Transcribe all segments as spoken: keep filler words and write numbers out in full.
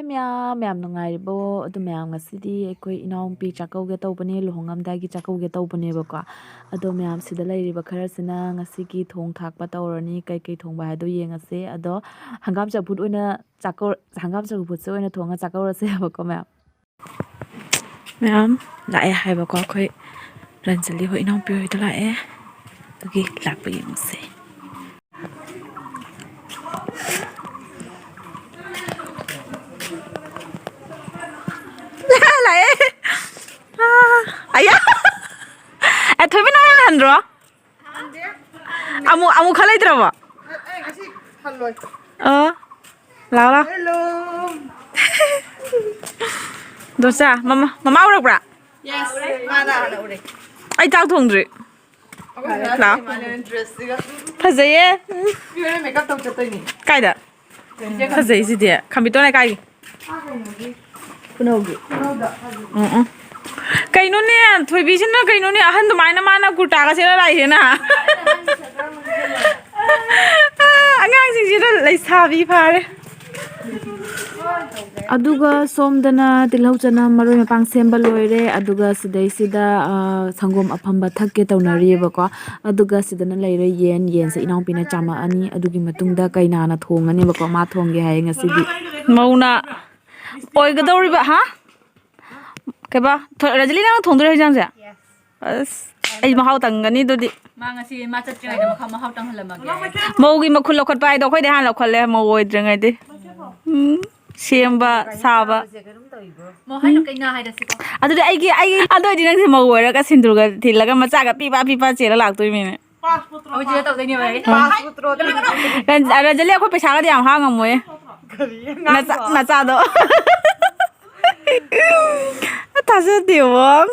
ꯃꯌꯥꯝ, ꯃꯌꯥꯝ ꯅꯨꯡꯉꯥꯏꯔꯤꯕꯣ? ꯑꯗꯨ ꯃꯌꯥꯝ, ꯉꯁꯤꯗꯤ ꯑꯩꯈꯣꯏ ꯏꯅꯥꯎꯄꯤ ꯆꯥꯛꯀꯧꯒꯦ ꯇꯧꯕꯅꯦ, ꯂꯨꯍꯣꯡꯉꯝꯗꯥꯏꯒꯤ ꯆꯥꯛꯀꯧꯒꯦ ꯇꯧꯕꯅꯦꯕꯀꯣ꯫ ꯑꯗꯣ ꯃꯌꯥꯝ, ꯁꯤꯗ ꯂꯩꯔꯤꯕ ꯈꯔꯁꯤꯅ ꯉꯁꯤꯒꯤ ꯊꯣꯡ ꯊꯥꯛꯄ ꯇꯧꯔꯅꯤ꯫ ꯀꯩꯀꯩ ꯊꯣꯡꯕ ꯍꯥꯏꯗꯣ ꯌꯦꯡꯉꯁꯦ꯫ ꯑꯗꯣ ꯍꯪꯒꯥꯝ ꯆꯝꯐꯨꯠ ꯑꯣꯏꯅ ꯆꯥꯛꯀꯧ-, ꯍꯪꯒꯥꯝ ꯆꯝꯐꯨꯠꯁꯦ ꯑꯣꯏꯅ ꯊꯣꯡꯉ ꯆꯥꯛꯀꯧꯔꯁꯦꯕꯀꯣ ꯃꯌꯥꯝ꯫ ꯃꯌꯥꯝ ꯂꯥꯛꯑꯦ ꯍꯥꯏꯕꯀꯣ, ꯑꯩꯈꯣꯏ ꯔꯟꯖꯂꯤ ꯍꯣꯏ ꯏꯅꯥꯎꯄꯤ ꯍꯣꯏꯗꯣ ꯂꯥꯛꯑꯦ꯫ ꯑꯗꯨꯒꯤ ꯂꯥꯛꯄ ꯌꯦꯡꯉꯨꯁꯦ꯫ ꯂꯥꯛꯑꯦ꯫ ꯑꯥ, ꯑꯌꯥ! ꯑꯦ, ꯊꯣꯏꯕꯤ, ꯅꯪ ꯍꯥꯟꯅ ꯍꯟꯗ꯭ꯔꯣ? ꯑꯃꯨꯛ, ꯑꯃꯨꯛ ꯈꯔ ꯂꯩꯇ꯭ꯔꯕꯣ? ꯑꯩ ꯉꯁꯤ ꯍꯜꯂꯣꯏ꯫ ꯑꯣ, ꯂꯥꯛꯑꯣ, ꯂꯥꯛꯑꯣ꯫ ꯍꯦꯜꯂꯣ꯫ ꯗꯣꯁꯥ, ꯃꯃꯥ, ꯃꯃꯥ ꯎꯔꯛꯄ꯭ꯔꯥ? ꯌꯦꯁ, ꯃꯥꯅ ꯍꯥꯟꯅ ꯎꯔꯦ꯫ ꯑꯩ ꯆꯥꯛ ꯊꯣꯡꯗ꯭ꯔꯤ꯫ ꯑꯩꯈꯣꯏ ꯂꯥꯛꯑꯣ꯫ ꯏꯃꯥꯟꯅꯕꯤ ꯗ꯭ꯔꯦꯁꯁꯤꯒ꯫ ꯐꯖꯩꯌꯦ꯫ ꯃꯤ ꯍꯣꯔꯦꯟ ꯃꯦꯀꯞ ꯇꯧ ꯆꯠꯇꯣꯏꯅꯤ꯫ ꯀꯥꯏꯗ? ꯐꯖꯩꯁꯤꯗꯤ꯫ ꯈꯝꯕꯤꯇꯣꯟ ꯂꯩꯀꯥꯏꯒꯤ꯫ ꯈꯨꯅꯧꯒꯤ꯫ ꯎꯝ, ꯎꯝ꯫ ꯀꯩꯅꯣꯅꯦ, ꯊꯣꯏꯕꯤꯁꯤꯅ ꯀꯩꯅꯣꯅꯦ, ꯑꯍꯟ ꯑꯗꯨꯃꯥꯏꯅ ꯃꯥꯅ ꯀꯨꯔꯇꯥꯒ ꯁꯦꯠꯂ ꯂꯥꯛꯏꯁꯤꯅ? ꯑꯉꯥꯡꯁꯤꯡꯁꯤꯅ ꯂꯩꯁꯥꯕꯤ ꯐꯥꯔꯦ꯫ ꯑꯗꯨꯒ ꯁꯣꯝꯗꯅ ꯇꯤꯜꯍꯧ ꯆꯅꯝ ꯃꯔꯣꯏ ꯃꯄꯥꯡ ꯁꯦꯝꯕ ꯂꯣꯏꯔꯦ꯫ ꯑꯗꯨꯒ ꯁꯤꯗꯩꯁꯤꯗ, ꯑ, ꯁꯪꯒꯣꯝ ꯑꯐꯝꯕ ꯊꯛꯀꯦ ꯇꯧꯅꯔꯤꯑꯕꯀꯣ꯫ ꯑꯗꯨꯒ ꯁꯤꯗꯅ ꯂꯩꯔꯦ ꯌꯦꯟ꯫ ꯌꯦꯟꯁꯦ ꯏꯅꯥꯎꯄꯤꯅ ꯆꯥꯝꯃꯛꯑꯅꯤ꯫ ꯑꯗꯨꯒꯤ ꯃꯇꯨꯡꯗ ꯀꯩꯅꯥꯅ ꯊꯣꯡꯉꯅꯦꯕꯀꯣ꯫ ꯃꯥ ꯊꯣꯡꯒꯦ ꯍꯥꯏꯌꯦ ꯉꯁꯤꯗꯤ꯫ ꯃꯧꯅ ꯑꯣꯏꯒꯗꯧꯔꯤꯕ, ꯍꯥ? ꯀꯩꯕꯥ? ꯊꯣ-, ꯔꯖꯂꯤ, ꯅꯪꯅ ꯊꯣꯡꯗꯣꯏꯔꯣ ꯍꯤꯟꯖꯥꯡꯁꯦ? ꯑꯁ, ꯑꯩ ꯃꯍꯥꯎ ꯇꯪꯒꯅꯤ ꯑꯗꯨꯗꯤ꯫ ꯃꯥ ꯉꯁꯤ ꯃꯥ ꯆꯠꯇ꯭ꯔꯤꯉꯩꯗ ꯃꯈꯥ ꯃꯍꯥꯎ ꯇꯪꯍꯜꯂꯝꯃꯒꯦ꯫ ꯃꯧꯒꯤ ꯃꯈꯨꯠ ꯂꯧꯈꯠꯄ ꯍꯥꯏꯗꯣ ꯑꯩꯈꯣꯏꯗꯤ ꯍꯥꯟꯅ ꯂꯧꯈꯠꯂꯦ, ꯃꯧ ꯑꯣꯏꯗ꯭ꯔꯤꯉꯩꯗꯤ꯫ ꯎꯝ, ꯁꯦꯝꯕ, ꯁꯥꯕ꯫ ꯃꯧ ꯍꯥꯏꯅ ꯀꯩꯅꯣ ꯍꯥꯏꯔꯁꯤꯀꯣ꯫ ꯑꯗꯨꯗꯤ ꯑꯩꯒꯤ, ꯑꯩꯒꯤ, ꯑꯗꯨ ꯑꯣꯏꯗꯤ ꯅꯪꯁꯦ ꯃꯧ ꯑꯣꯏꯔꯒ ꯁꯤꯟꯗꯨꯔꯒ ꯊꯤꯜꯂꯒ ꯃꯆꯥꯒ ꯄꯤꯕ ꯄꯤꯕ ꯆꯦꯜꯂ ꯂꯥꯛꯇꯣꯏꯃꯤꯅꯦ꯫ ꯍꯧꯖꯤꯛ ꯇꯧꯗꯣꯏꯅꯦꯕ ꯑꯩ꯫ ꯎꯝ꯫ ꯔꯟ-, ꯔꯟꯖꯂꯤ, ꯑꯩꯈꯣꯏ ꯄꯩꯁꯥꯒꯗꯤ ꯌꯥꯝ ꯍꯥꯡ ꯉꯝꯃꯣꯏꯌꯦ꯫ ꯅꯆꯥ-, ꯅꯆꯥꯗꯣ꯫ ꯊꯥꯖꯗꯦꯕꯣ꯫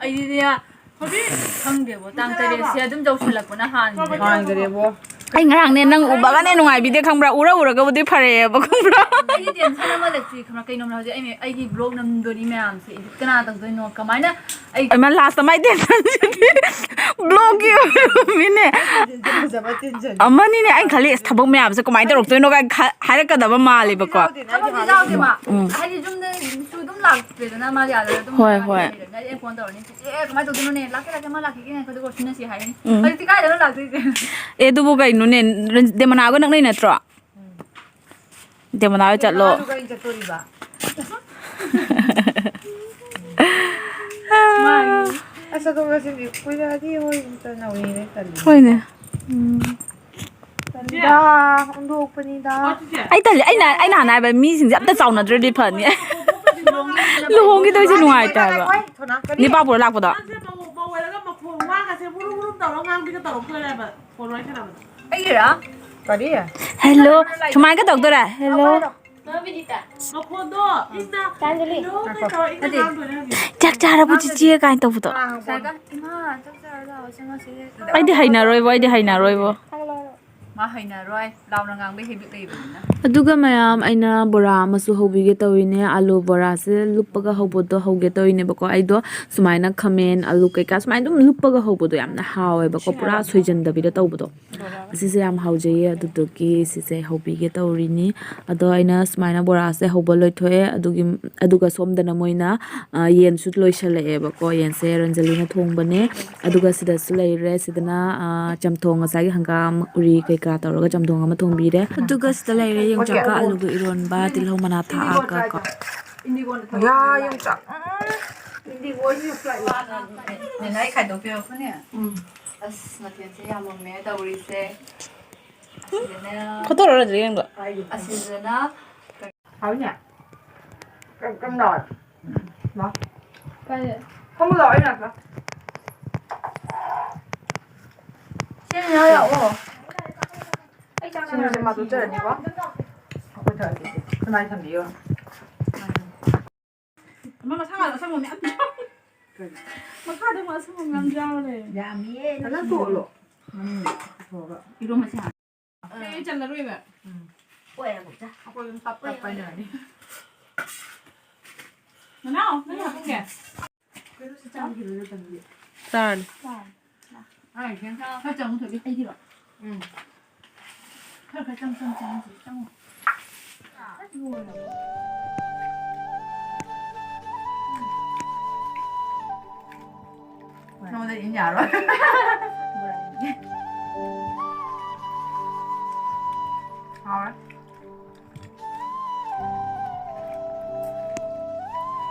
ꯑꯩꯗꯤꯅꯦ, ꯍꯧꯖꯤꯛ ꯈꯪꯗꯦꯕꯣ, ꯇꯥꯡ ꯇꯔꯦꯠꯁꯦ ꯑꯗꯨꯝ ꯌꯧꯁꯜꯂꯛꯄꯅ ꯍꯥꯟꯈ꯭ꯔꯦ꯫ ꯍꯥꯟꯈ꯭ꯔꯦꯕꯣ꯫ ꯑꯩ ꯉꯔꯥꯡꯅꯦ ꯅꯪ ꯎꯕꯒꯅꯦ ꯅꯨꯡꯉꯥꯏꯕꯤꯗꯦ ꯈꯪꯕ꯭ꯔꯥ? ꯎꯔ ꯎꯔꯒꯕꯨꯗꯤ ꯐꯔꯛꯑꯦꯕ ꯈꯪꯕ꯭ꯔꯥ? ꯑꯩꯗꯤ tension ꯑꯃ ꯂꯩ꯫ ꯁꯤ ꯈꯪꯕ꯭ꯔꯥ? ꯀꯩꯅꯣꯝ ꯍꯧꯖꯤꯛ ꯑꯩ, ꯑꯩꯒꯤ ꯕ꯭ꯂꯣꯛ ꯅꯝꯗꯣꯔꯤ ꯃꯌꯥꯝꯁꯦ edit ꯀꯅꯥ ꯇꯧꯗꯣꯏꯅꯣ? ꯀꯃꯥꯏꯅ? ꯑꯩ ꯏꯃꯥ, ꯂꯥꯁꯇ ꯃꯥꯏ ꯇꯦꯟꯁꯟꯁꯤꯗꯤ ꯕ꯭ꯂꯣꯛꯀꯤ ꯑꯣꯏꯔꯝꯃꯤꯅꯦ꯫ ꯐꯖꯕ ꯇꯦꯟꯁꯟ꯫ ꯑꯃꯅꯤꯅꯦ, ꯑꯩꯅ ꯈꯜꯂꯤ, "ꯑꯁ, ꯊꯕꯛ ꯃꯌꯥꯝꯁꯦ ꯀꯃꯥꯏꯅ ꯇꯧꯔꯛꯇꯣꯏꯅꯣ?" ꯀꯥꯏꯅ ꯈ-, ꯍꯥꯏꯔꯛꯀꯗꯕ ꯃꯥꯜꯂꯦꯕꯀꯣ꯫ ꯌꯥꯎꯗꯦ, ꯅꯪꯗꯤ ꯊꯕꯛꯇꯤ ꯍꯥꯟꯅ ꯌꯥꯎꯗꯦ ꯃꯥ꯫ ꯎꯝ꯫ ꯍꯥꯏꯗꯤ ꯌꯨꯝꯗꯁꯨ ꯑꯗꯨꯝ ꯂꯥꯛꯇ꯭ꯔꯦꯗꯅ, ꯃꯥꯗꯤ ꯑꯥꯗ ꯑꯗꯨꯝ ꯍꯣꯏ, ꯃꯥꯗꯤ ꯍꯣꯏ꯫ ꯂꯩꯔꯦꯗꯅ꯫ ꯑꯩ ꯐꯣꯟ ꯇꯧꯔꯅꯤ, "ꯆꯦꯆꯦ, ꯀꯃꯥꯏꯅ ꯇꯧꯗꯣꯏꯅꯣꯅꯦ? ꯂꯥꯛꯀꯦ, ꯂꯥꯛꯀꯦ, ꯃꯥ ꯂꯥꯛꯈꯤꯒꯦ, ꯉꯥꯏꯈꯣ, ꯑꯗꯨꯒ ꯁꯤꯟꯅꯁꯤ" ꯍꯥꯏꯔꯅꯤ꯫ ꯎꯝ꯫ ꯍꯧꯖꯤꯛꯇꯤ ꯀꯥꯏꯗꯅꯣ ꯂꯥꯛꯇꯣꯏꯁꯦ? ꯑꯦ, ꯑꯗꯨꯕꯨ ꯀꯩꯅꯣꯅꯦ, ꯗꯦꯃꯣꯅꯥꯒ ꯅꯛꯅꯩ ꯅꯠꯇ꯭ꯔꯣ? ꯗꯦꯃꯣꯅꯥ ꯍꯣꯏ ꯆꯠꯂꯣ꯫ ꯃꯥꯁꯨ ꯀꯩꯅ ꯆꯠꯇꯣꯔꯤꯕ? ꯃꯥꯅꯤ꯫ ꯑꯁ, ꯑꯗꯣ ꯉꯁꯤꯗꯤ ꯀꯨꯏꯔꯛꯑꯗꯤ ꯍꯣꯏ ꯇꯧꯅꯕꯅꯤꯅꯦ, ꯇꯜꯂꯤ꯫ ꯍꯣꯏꯅꯦ꯫ ꯎꯝ꯫ ꯇꯜꯂꯤꯗ, ꯍꯨꯟꯗꯣꯛꯄꯅꯤꯗ꯫ ꯑꯩ ꯇꯜꯂꯤ, ꯑꯩꯅ, ꯑꯩꯅ ꯍꯥꯟꯅ ꯍꯥꯏꯕ ꯃꯤꯁꯤꯡꯁꯦ ꯑꯝꯇ ꯆꯥꯎꯅꯗ꯭ꯔꯗꯤ ꯐꯅꯤ꯫ ꯂꯨꯍꯣꯡꯈꯤꯗꯣꯏꯁꯦ ꯅꯨꯡꯉꯥꯏꯇꯦ ꯍꯥꯏꯕ꯫ ꯀꯔꯤ? ꯅꯤꯄꯥ ꯄꯨꯔ ꯂꯥꯛꯄꯗꯣ꯫ ꯅꯪꯁꯦ ꯃꯧ, ꯃꯧ ꯑꯣꯏꯔꯒ ꯃꯈꯣꯟ ꯋꯥꯒꯁꯦ ꯕꯨꯔꯨꯝ ꯕꯨꯔꯨꯝ ꯇꯧꯔꯒ ꯉꯥꯡꯕꯤꯒ ꯇꯧꯔꯛꯇꯣꯏꯔꯕ ꯐꯣꯟ ꯋꯥꯔꯤ ꯁꯥꯟꯅꯕꯗ? ꯑꯩꯒꯤꯔꯥ? ꯀꯔꯤ? ꯍꯦꯜꯂꯣ, ꯁꯨꯃꯥꯏꯅꯒ ꯇꯧꯗꯣꯏꯔꯥ? ꯍꯦꯜꯂꯣ꯫ ꯃꯈꯣꯟꯗꯣ ꯏꯪꯅ, ꯇꯥꯟꯖꯂꯤ꯫ ꯍꯜꯂꯣ, ꯀꯩ ꯇꯧꯔ ꯏꯪꯅ ꯅꯠꯇꯦ꯫ ꯉꯥꯡꯗꯣꯏꯅꯣ ꯍꯥꯏꯕꯅꯤ꯫ "ꯆꯥꯛ ꯆꯥꯔꯕꯣ, ꯆꯤꯆꯦ?" ꯀꯥꯏꯅ ꯇꯧꯕꯗꯣ꯫ ꯀꯅꯥ ꯍꯪꯕ? ꯁꯥꯏꯒ, "ꯏꯃꯥ, ꯆꯥꯛ ꯆꯥꯔ ꯂꯥꯛꯑꯣꯁꯦ ꯉꯁꯤꯗꯤ"꯫ ꯑꯩꯗꯤ ꯍꯩꯅꯔꯣꯏꯕꯣ, ꯑꯩꯗꯤ ꯍꯩꯅꯔꯣꯏꯕꯣ꯫ ꯃꯥ ꯍꯩꯅꯔꯣꯏ, ꯂꯥꯎꯅ ꯉꯥꯡꯕꯩ habit ꯂꯩꯕꯅꯤꯅ꯫ ꯑꯗꯨꯒ ꯃꯌꯥꯝ, ꯑꯩꯅ ꯕꯣꯔꯥ ꯑꯃꯁꯨ ꯍꯧꯕꯤꯒꯦ ꯇꯧꯔꯤꯅꯦ꯫ ꯑꯥꯂꯨ ꯕꯣꯔꯥꯁꯦ ꯂꯨꯞꯄꯒ ꯍꯧꯕꯗꯣ ꯍꯧꯒꯦ ꯇꯧꯔꯤꯅꯦꯕꯀꯣ꯫ ꯑꯩꯗꯣ ꯁꯨꯃꯥꯏꯅ ꯈꯥꯃꯦꯟ, ꯑꯥꯂꯨ ꯀꯩꯀꯥ ꯁꯨꯃꯥꯏꯅ ꯑꯗꯨꯝ ꯂꯨꯞꯄꯒ ꯍꯧꯕꯗꯣ ꯌꯥꯝꯅ ꯍꯥꯎꯋꯦꯕꯀꯣ, ꯄꯨꯔꯥ ꯁꯣꯏꯖꯟꯗꯕꯤꯗ ꯇꯧꯕꯗꯣ꯫ ꯑꯁꯤꯁꯦ ꯌꯥꯝ ꯍꯥꯎꯖꯩꯌꯦ, ꯑꯗꯨꯗꯨꯒꯤ ꯁꯤꯁꯦ ꯍꯧꯕꯤꯒꯦ ꯇꯧꯔꯤꯅꯤ꯫ ꯑꯗꯣ ꯑꯩꯅ ꯁꯨꯃꯥꯏꯅ ꯕꯣꯔꯥꯁꯦ ꯍꯧꯕ ꯂꯣꯏꯊꯣꯛꯑꯦ꯫ ꯑꯗꯨꯒꯤ, ꯑꯗꯨꯒ ꯁꯣꯝꯗꯅ ꯃꯣꯏꯅ, ꯑ, ꯌꯦꯟꯁꯨ ꯂꯣꯏꯁꯜꯂꯛꯑꯦꯕꯀꯣ꯫ ꯌꯦꯟꯁꯦ ꯔꯟꯖꯂꯤꯅ ꯊꯣꯡꯕꯅꯦ꯫ ꯑꯗꯨꯒ ꯁꯤꯗꯁꯨ ꯂꯩꯔꯦ꯫ ꯁꯤꯗꯅ, ꯑ, ꯆꯝꯊꯣꯡ, ꯉꯁꯥꯏꯒꯤ ꯍꯪꯒꯥꯝ, ꯎꯔꯤ ꯀꯩꯀꯥ ꯇꯧꯔꯒ ꯆꯝꯊꯣꯡ ꯑꯃ ꯊꯣꯡꯕꯤꯔꯦ꯫ ꯑꯗꯨꯒ ꯁꯤꯗ ꯂꯩꯔꯦ ꯌꯣꯡꯆꯥꯛꯀ ꯑꯂꯨꯒ ꯏꯔꯣꯟꯕ, ꯇꯤꯜꯍꯧ ꯃꯅꯥ ꯊꯥꯛꯑꯒ ꯀꯣ꯫ ꯌꯥ, ꯌꯣꯡꯆꯥꯛ꯫ ꯎꯝ, ꯏꯟꯗꯤꯒꯣ ꯑꯣꯏꯔꯁꯨ ꯌꯥꯝ ꯐ꯭ꯂꯥꯏ ꯑꯣꯏ꯫ ꯅꯦꯅꯦ, ꯑꯩ ꯈꯥꯏꯗꯣꯛꯄꯤꯔꯛꯄꯅꯦ꯫ ꯎꯝ꯫ ꯑꯁ, ꯃꯊꯦꯜꯁꯦ ꯌꯥꯝꯃꯝꯃꯦ ꯇꯧꯔꯤꯁꯦ꯫ ꯑꯁꯤꯗꯅ ꯐꯣꯇꯣꯔꯣ ꯔꯖꯅꯤ ꯌꯦꯡꯕ? ꯑꯁꯤꯗꯅ ꯍꯥꯎꯅꯦ꯫ ꯀꯩ, ꯀꯩꯅꯣ ꯇꯧꯋꯦ꯫ ꯃꯥ꯫ ꯀꯩ? ꯐꯝꯃꯨ ꯂꯥꯛꯑꯣ, ꯑꯩ ꯅꯥꯛꯇ꯫ ꯁꯤ ꯅꯦꯅꯦ ꯍꯣꯏ ꯂꯥꯛꯑꯣ꯫ ꯑꯩ ꯆꯥꯛ ꯁꯤꯡꯖꯨꯁꯦ ꯃꯥ ꯆꯥꯔꯅꯤ꯫ ꯇꯣꯠꯆꯔꯅꯤꯀꯣ꯫ ꯑꯩꯈꯣꯏ ꯊꯝꯕꯤꯌꯣ꯫ ꯑꯃ ꯃꯁꯥ ꯉꯥꯛꯇ ꯑꯁꯪꯕ ꯃꯌꯥꯝ ꯌꯥꯎꯔꯤ꯫ ꯀꯔꯤ? ꯃꯈꯥꯗ ꯑꯃ ꯑꯁꯪꯕ ꯃꯌꯥꯝ ꯌꯥꯎꯔ ꯂꯩꯔꯦ꯫ ꯌꯥꯝꯃꯤꯌꯦ, ꯐꯖꯅ ꯅꯪ ꯇꯣꯠꯂꯣ꯫ ꯃꯅꯨꯡꯗ ꯄꯨꯊꯣꯛꯑꯒ꯫ ꯏꯔꯣꯝꯕꯁꯦ ꯍꯥꯟꯅ꯫ ꯑꯩ ꯆꯜꯂꯔꯣꯏꯕ꯫ ꯎꯝ꯫ ꯑꯩꯈꯣꯏ ꯑꯗꯨꯝ ꯇꯞ ꯇꯞ ꯄꯥꯏꯅꯔꯅꯤ꯫ ꯃꯅꯥꯎ, ꯅꯪ ꯍꯥꯞꯄꯨꯒꯦ? ꯆꯥꯔꯅꯤ꯫ ꯈꯔ ꯆꯪꯉꯨ ꯊꯣꯏꯕꯤ, ꯑꯩꯒꯤꯔꯣ? ꯎꯝ꯫ ꯈꯔ ꯈꯔ ꯆꯪ, ꯆꯪ, ꯆꯪ, ꯆꯪꯉꯨ꯫ ꯅꯉꯣꯟꯗ ꯏꯟ ꯌꯥꯔꯣꯏ꯫ ꯍꯥꯎꯔꯦ꯫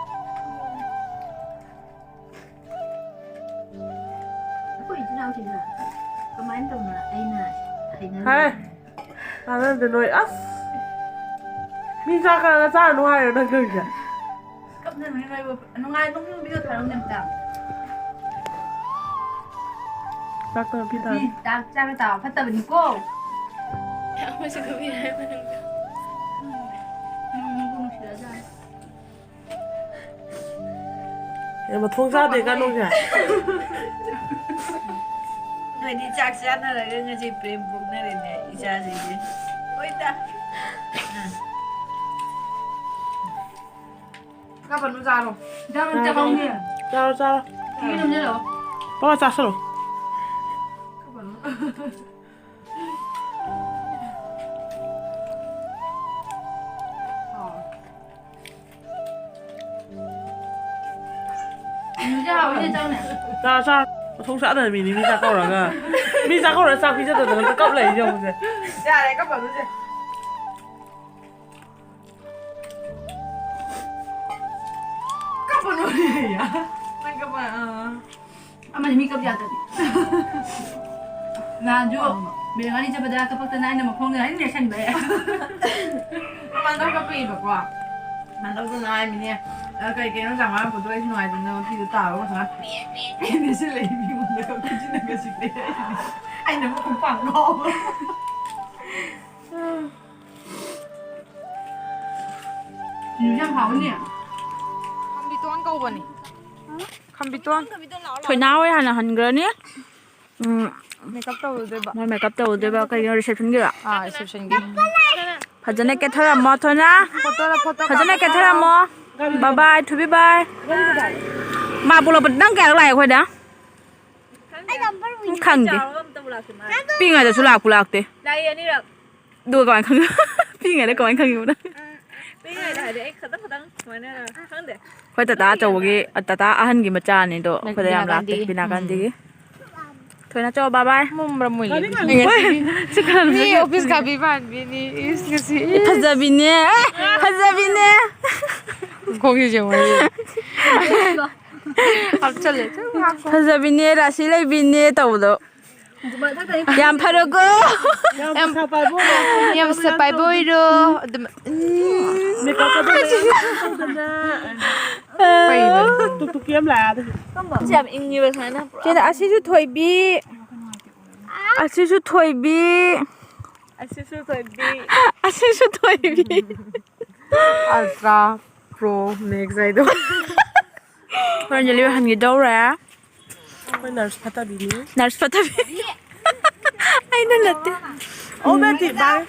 ꯑꯩꯈꯣꯏ ꯏꯆꯤꯟ ꯏꯅꯥꯎꯁꯤꯡꯅ ꯀꯃꯥꯏꯅ ꯇꯧꯅ ꯑꯩꯅ ꯍꯩꯅꯔꯤꯅꯣ? ꯍꯥꯏ꯫ ꯇꯥꯟꯅꯗꯦ ꯅꯣꯏ꯫ ꯑꯁ! ꯃꯤ ꯆꯥꯛ ꯀꯅꯥꯅ ꯆꯥꯔꯨꯅꯨ ꯍꯥꯏꯔꯣ ꯅꯪ ꯇꯧꯔꯤꯁꯦ? ꯀꯞꯅꯅꯨ ꯅꯣꯏꯕꯨ꯫ ꯅꯨꯡꯉꯥꯏꯕ ꯃꯑꯣꯡꯗ ꯊꯥꯔꯛꯎꯅꯦ ꯑꯝꯇ꯫ ꯆꯥꯛ ꯀꯅꯥ ꯄꯤꯊꯛꯑꯒꯦ? ꯆꯥꯛ ꯆꯥꯕ ꯇꯥꯕ ꯐꯠꯇꯕꯅꯤꯀꯣ꯫ ꯑꯃꯁꯨ ꯀꯞꯄꯤ ꯍꯥꯏꯕ ꯅꯪꯗꯣ꯫ ꯅꯣꯡꯃꯕꯨ ꯅꯨꯡꯁꯤꯔꯖꯥꯠꯅꯤ꯫ ꯑꯦ, ꯃꯊꯣꯡ ꯆꯥꯗꯦ ꯀꯥꯅꯣꯁꯦ꯫ ꯅꯣꯏꯗꯤ ꯆꯥꯛ ꯆꯥꯅꯔꯒ ꯉꯁꯤ ꯄ꯭ꯔꯦꯝ ꯄꯣꯛꯅꯔꯦꯅꯦ, ꯏꯆꯥꯁꯤꯡꯁꯦ꯫ ꯍꯣꯏꯗ꯫ ꯎꯝ꯫ ꯀꯞꯄꯅꯨ, ꯆꯥꯔꯣ꯫ ꯍꯤꯗꯥꯛ ꯑꯝꯇ ꯆꯥꯔꯣ, ꯍꯧꯅꯦ꯫ ꯆꯥꯔꯣ, ꯆꯥꯔꯣ꯫ ꯇꯤꯚꯤ ꯅꯝꯁꯤꯜꯂꯣ꯫ ꯄꯥꯄꯥ, ꯆꯥꯁꯜꯂꯣ꯫ ꯀꯞꯄꯅꯨ꯫ ꯍꯥꯎ꯫ ꯅꯨꯃꯤꯠꯁꯦ ꯍꯥꯎꯋꯤꯅꯦ, ꯆꯥꯎꯅꯦ꯫ ꯆꯥꯔꯣ, ꯆꯥꯔꯣ꯫ ꯃꯊꯣꯡ ꯆꯥꯗꯕ ꯃꯤꯅꯤ ꯃꯤ ꯆꯥꯛ ꯀꯧꯔꯒ꯫ ꯃꯤ ꯆꯥꯛ ꯀꯧꯔꯒ ꯆꯥꯛ ꯄꯤꯖꯗꯗꯅ ꯀꯞ ꯂꯩ ꯌꯦꯡꯉꯨꯁꯦ꯫ ꯌꯥꯔꯦ, ꯀꯞꯄꯅꯨꯁꯦ꯫ ꯀꯞꯄꯅꯨ꯫ ꯅꯪ ꯀꯞꯄ, ꯑꯥ꯫ ꯑꯃꯅꯤ ꯃꯤ ꯀꯞ ꯌꯥꯗꯕꯤ꯫ ꯅꯍꯥꯟꯁꯨ ꯕꯤꯔꯌꯥꯅꯤ ꯆꯠꯄꯗ ꯀꯞꯄꯛꯇꯅ ꯑꯩꯅ ꯃꯈꯣꯡꯗ ꯑꯩꯅ ꯅꯦꯠꯁꯟꯕ꯫ ꯃꯥꯟꯗꯧ ꯀꯞꯄꯛꯏꯕꯀꯣ꯫ ꯃꯥꯟꯗꯧꯗꯨꯅ ꯍꯥꯏꯃꯤꯅꯦ, "ꯑ, ꯀꯩ ꯀꯩꯅꯣ ꯆꯥꯝꯃꯉꯥ ꯄꯨꯊꯣꯛ, ꯑꯩꯁꯨ ꯅꯨꯡꯉꯥꯏꯇꯗꯅ ꯃꯄꯤꯗꯣ ꯇꯥꯔꯒ ꯁꯨꯃꯥꯏꯅ ꯄꯦꯠ ꯄꯦꯠ ꯄꯦꯠ ꯅꯦꯠꯁꯜꯂꯛꯏ ꯃꯤꯉꯣꯟꯗ ꯀꯞꯄꯤꯁꯤꯅ ꯉꯁꯤ ꯂꯩ ꯍꯥꯏꯁꯤꯅꯤ꯫" ꯑꯩꯅ ꯑꯃꯨꯛ ꯈꯣꯡꯄꯥꯛ ꯀꯥꯎꯕ꯫ ꯌꯥꯝ ꯍꯥꯎꯅꯤ꯫ ꯈꯝꯕꯤꯇꯣꯟ ꯀꯧꯕꯅꯤ꯫ ꯈꯝꯕꯤꯇꯣꯟ꯫ ꯊꯣꯏꯅꯥ ꯍꯣꯏ ꯍꯥꯟꯅ ꯍꯟꯈ꯭ꯔꯅꯤ꯫ ꯎꯝ꯫ ꯃꯦꯀꯞ ꯇꯧꯔꯨꯗꯣꯏꯕ꯫ ꯃꯣꯏ ꯃꯦꯀꯞ ꯇꯧꯔꯨꯗꯣꯏꯕ꯫ ꯀꯩꯅꯣ, receptionꯒꯤꯔꯣ? ꯑꯥ, receptionꯒꯤ꯫ ꯐꯖꯅ ꯀꯦꯊꯔꯝꯃꯣ, ꯊꯣꯏꯅ꯫ ꯐꯣꯇꯣꯗ ꯐꯣꯇꯣ ꯐꯖꯅ ꯀꯥꯞꯄ ꯀꯦꯊꯔꯝꯃꯣ꯫ ꯆꯠꯂꯣ꯫ ꯕꯥꯏ ꯕꯥꯏ, ꯊꯨꯕꯤ ꯕꯥꯏ꯫ ꯃꯥ ꯄꯨꯂꯛꯄꯗ ꯅꯪ ꯀꯌꯥꯔꯛ ꯂꯥꯛꯑꯦ ꯑꯩꯈꯣꯏꯗ? ꯈꯪꯗꯦ꯫ ꯄꯤꯛꯏꯉꯩꯗꯁꯨ ꯂꯥꯛꯄꯨ ꯂꯥꯛꯇꯦ꯫ ꯂꯥꯛꯑꯦ ꯑꯅꯤꯔꯛ꯫ ꯑꯗꯨꯒ ꯀꯃꯥꯏꯅ ꯈꯪꯉꯤꯕ? ꯄꯤꯛꯏꯉꯩꯗ ꯀꯃꯥꯏꯅ ꯈꯪꯉꯤꯕ ꯅꯪ? ꯄꯤꯛꯏꯉꯩꯗ ꯍꯥꯏꯗꯤ ꯑꯩ ꯈꯇꯪ ꯈꯇꯪ ꯁꯨꯃꯥꯏꯅ ꯈꯪꯗꯦ꯫ ꯑꯩꯈꯣꯏ ꯇꯥꯇꯥ ꯑꯆꯧꯕꯒꯤ, ꯇꯥꯇꯥ ꯑꯍꯟꯒꯤ ꯃꯆꯥꯅꯤꯗꯣ ꯑꯩꯈꯣꯏꯗ ꯌꯥꯝ ꯂꯥꯛꯇꯦ꯫ ꯕꯤꯅꯥ ꯒꯥꯟꯙꯤꯒꯤ꯫ ꯕꯤꯅꯥ ꯒꯥꯟꯙꯤꯒꯤ꯫ ꯊꯣꯏꯅ ꯆꯣ, bye bye꯫ ꯃꯝꯔꯝꯃꯣꯏꯌꯦ꯫ ꯁꯤ ꯀꯅꯥꯅꯣ? ꯃꯤ ꯑꯣꯐꯤꯁ ꯀꯥꯕꯤ ꯃꯥꯟꯕꯤꯅꯤ꯫ ꯏꯁ, ꯉꯁꯤ꯫ ꯐꯖꯕꯤꯅꯦ꯫ ꯑꯦ, ꯐꯖꯕꯤꯅꯦ꯫ ꯈꯣꯡꯁꯦ ꯌꯦꯡꯉꯣ꯫ ꯍꯥꯞꯆꯜꯂꯦ꯫ ꯐꯖꯕꯤꯅꯦ, ꯔꯥꯁꯤ ꯂꯩꯕꯤꯅꯦ ꯇꯧꯕꯗꯣ꯫ ꯌꯥꯝ ꯐꯔꯒꯣ꯫ ꯌꯥꯝ ꯄꯩꯁꯥ ꯄꯥꯏꯕ ꯑꯣꯏꯔꯣ꯫ ꯌꯥꯝ ꯄꯩꯁꯥ ꯄꯥꯏꯕ ꯑꯣꯏꯔꯣ꯫ ꯑꯗꯨꯝ, ꯎꯝ꯫ ꯃꯦꯀꯞꯀꯗꯣ ꯃꯌꯥꯝ ꯇꯧꯗꯅ꯫ ꯀꯩꯅꯣ? ꯇꯨꯛ ꯇꯨꯛ ꯀꯦꯝ ꯂꯥꯛꯑꯦ ꯑꯗꯨꯒꯤ꯫ ꯁꯤ ꯌꯥꯝ ꯏꯪꯉꯤꯕ ꯁꯨꯃꯥꯏꯅ ꯄꯨꯔꯥ꯫ ꯆꯦꯅ ꯑꯁꯤꯁꯨ ꯊꯣꯏꯕꯤ꯫ ꯑꯁꯤꯁꯨ ꯊꯣꯏꯕꯤ꯫ ꯑꯁꯤꯁꯨ ꯊꯣꯏꯕꯤ꯫ ꯑꯁꯤꯁꯨ ꯊꯣꯏꯕꯤ꯫ Ultra Pro Max ꯍꯥꯏꯗꯣ꯫ ꯍꯣꯔꯦꯟ delivery ꯍꯟꯈꯤꯗꯧꯔꯦ꯫ ꯑꯩꯈꯣꯏ ꯅꯔꯁ ꯐꯠꯇꯕꯤꯅꯤ꯫ ꯅꯔꯁ ꯐꯠꯇꯕꯤ꯫ ꯑꯩꯅ ꯅꯠꯇꯦ꯫ ꯑꯣ, ꯕꯦꯇꯤ, ꯕꯥꯏ꯫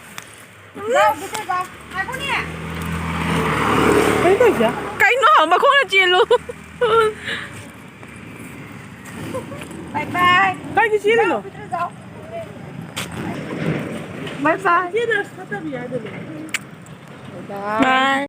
ꯀꯩꯅꯣ ꯇꯧꯔꯤꯁꯦ? ꯀꯩꯅꯣ? ꯃꯈꯣꯡꯅ ꯆꯦꯜꯂꯨ꯫ ꯕꯥꯏ ꯕꯥꯏ꯫ ꯀꯥꯏꯗ ꯆꯦꯜꯂꯤꯅꯣ? ꯕꯥꯏ ꯕꯥꯏ꯫ ꯏꯆꯦ ꯅꯔꯁ ꯐꯠꯇꯕꯤ ꯍꯥꯏꯗꯨꯅꯦ꯫ ꯕꯥꯏ꯫